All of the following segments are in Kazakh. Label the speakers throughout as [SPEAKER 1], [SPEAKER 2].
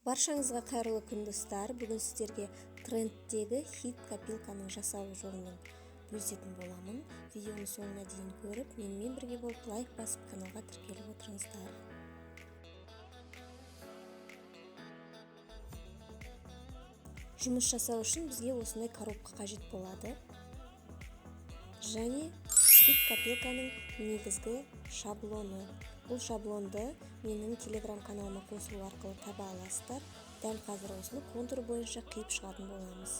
[SPEAKER 1] Баршаңызға қайырлы күн, достар. Бүгін сіздерге трендтегі хит копилканың жасалу жолымен бөлісетін боламын. Видеоны соңына дейін көріп, менімен бірге болып, лайк басып, каналға тіркеліп отырыңыздар. Жұмыс жасау үшін бізге осындай коробка қажет болады. Және хит копилканың негізгі шаблоны. Бұл шаблонды менің телеграм каналыма қосылу арқылы таба аласыздар. Дәл қазір осыны контур бойынша қиып шығатын боламыз.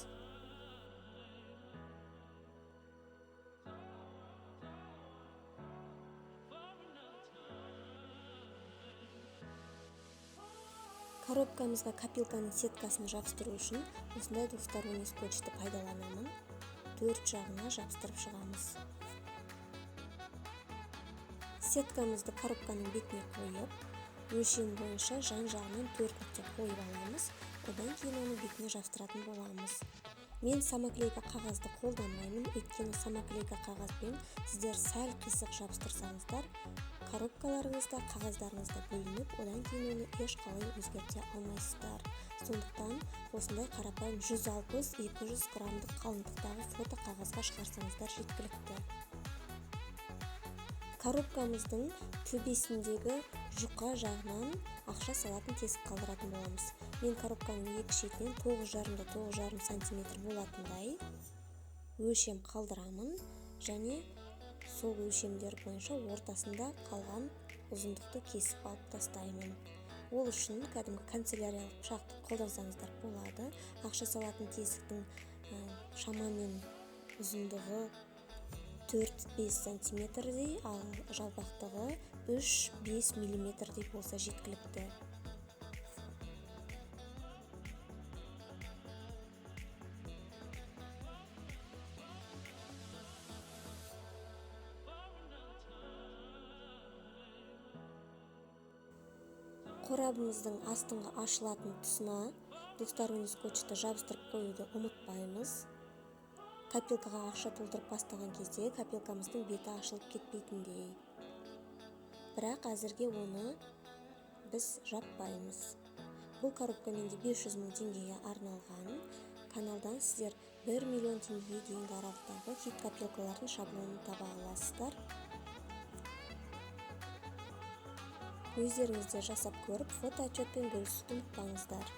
[SPEAKER 1] Коробкамызға копилканың сеткасын жабыстыру үшін осындай двухсторонний скотчты пайдаланамын. Төрт жағына жабыстырып шығамыз. Сеткамызды коробканың бетіне қойып, өлшем бойынша жан-жағынан 4 нүкте қойып аламыз. Одан кейін оны бетіне жабыстыратын боламыз. Мен самоклейка қағазды қолданбаймын, өйткені самоклейка қағазбен сіздер сәл қисық жабыстырсаңыздар, коробкаларыңызда, қағаздарыңызда бөлініп, одан кейін оны ешқалай өзгерте алмайсыздар. Сондықтан осындай қарапайым 160-200 граммдық қалыңдықтағы фото қағазға шығарсаңыздар жеткілікті. Коробкамыздың төбесіндегі жұқа жағынан ақша салатын тесік қалдыратын боламыз. Мен коробканың екі шетінен тоғыз жарым да тоғыз жарым сантиметр болатындай өлшем қалдырамын және сол өлшемдер бойынша ортасында қалған ұзындықты кесіп алып тастаймын. Ол үшін кәдімгі канцеляриялық пышақты қолдансаңыздар болады. Ақша салатын тесіктің шамамен ұзындығы 4-5 сантиметрдей, ал жалпақтығы 3-5 миллиметрдей болса жеткілікті. Қорабымыздың астыңғы ашылатын тұсына двухсторонний скотчты жабыстырып қоюды ұмытпаймыз. Копилкаға ақша толтырып бастаған кезде копилкамыздың беті ашылып кетпейтіндей. Бірақ әзірге оны біз жаппаймыз. Бұл коробка менде 500 мың теңгеге арналған. Каналдан сіздер 1 миллион теңгеге дейінгі аралықтағы хит копилкалардың шаблонын таба аласыздар. Өздеріңіз де жасап көріп, фото отчетпен бөлісуді ұмытпаңыздар.